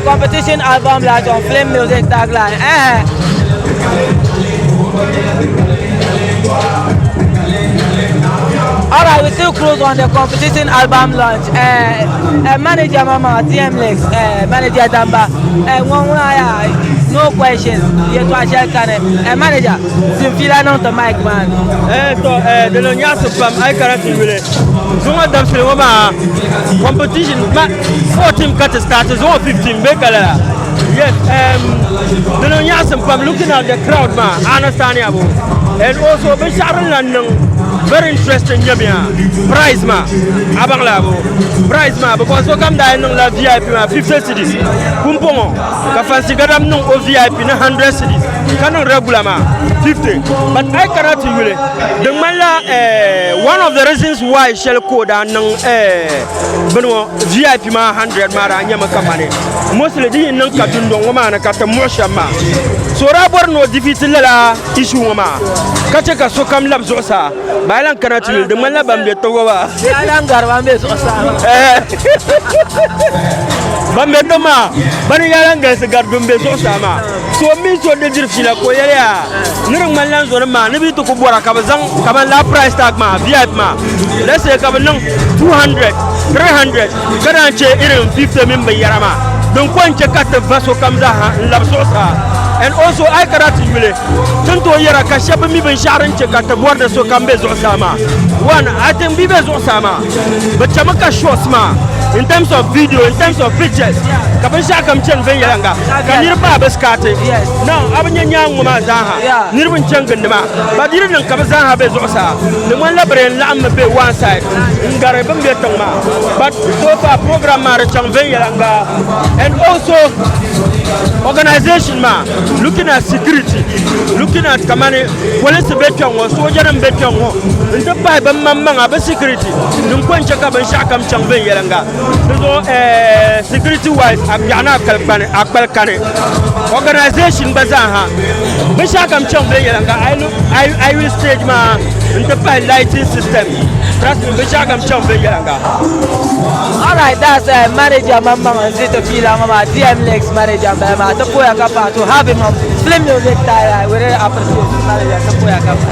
Competition album launch on Film Music Tagline. All right, we still close on the competition album launch. Manager Mama, TM Lex, manager Damba, no questions. Yɛtɔɣa shɛli kani. Manager, zinfila niŋ ti mic maa ni. To di niŋ nyaɣisi pam a yi kana ti yuli zuŋɔ dabisili ŋɔ maa competition ma 14 ka ti start zuŋɔ 15 bee ka lala. Yes, di niŋ nyaɣisim pam looking at the crowd maa, I understand ya bo, and also binshaɣu din lan niŋ very interesting nyɛmiya prize maa, a baŋ la bo prize maa, because sokam daa niŋ la VIP maa 50 cedis pumpɔŋɔ ka Fancy Gadam niŋ o VIP ni 100 cedis ka niŋ regular maa 50. But a yi kana ti yuli di ŋmanila one of the reasons why shɛli ka o daa niŋ bini ŋɔ VIP maa 100 maa daa nyɛmi kamani mostly di yi niŋ ka dundɔŋ ŋɔ maa ni ka ti muɣi shɛm maa, so daa bɔri ni o defeat lala issue ŋɔ maa ka chɛ ka sokam labi zuɣusaa. Ba yi lan kana ti yuli di ŋmanila ban be Togo maa. Yaa lan gari ban be zuɣusaa maa. Ban be tiŋ maa bani yaa lan galisi gari bin be zuɣusaa maa. So m mi so di diri fiila ka o yɛli yaa ni di ŋmanila n zɔnim maa ni bɛ yi ti ku bɔra ka bɛ zaŋ kamani laa price tag maa VIP maa, let's say ka bɛ niŋ 200, 300 ka naan chɛ irin 50 mini binyɛra maa din ko n-chɛ ka ti va sokam zaaha n-labi zuɣusaa. And also a yi kana ti yuli ti ni tooi yɛra ka shɛba bi mi binshɛɣu din chɛ ka ti bɔri ni sokam be zuɣusaa maa. One, I think bɛ be zuɣusaa maa bɛ chɛmi ka shots maa in terms of video, in terms of pictures, ka binshɛɣu kam chani viɛnyɛliŋga ka niriba maa bi skaati. Now a bi nya nyaaŋa ŋɔ maa zaaha niriba n-chani gindi maa, but di di niŋ ka bɛ zaaha be zuɣusaa di ŋmanila bɛ yɛn laɣimmi be one side n-gari bɛ ni be tiŋ maa. But so far program maa di chaŋ viɛnyɛliŋga, and also organization maa, looking at security, looking at kamani polisi be kpɛŋ ŋɔ, soojanim be kpɛŋ ŋɔ n-ti pahi bɛ maŋmaŋa bɛ security din ko n-chɛ ka binshɛɣu kam chaŋ viɛnyɛliŋga. Di zuɣu security wise a biɛɣu ni a kpali kani organization gba zaaha binshɛɣu kam chaŋ viɛnyɛliŋga. A yuli stage maa n-ti pahi lighting system, trust me, binshɛɣu kam chaŋ viɛnyɛliŋga. Alright, that's manager maŋmaŋ n-zi ti fiila ŋɔ maa, DM Lex manager m-bala maa. Ti poya ka paɣa to have him on Film Music Tagline. We really appreciate manager. Ti poya ka paɣa.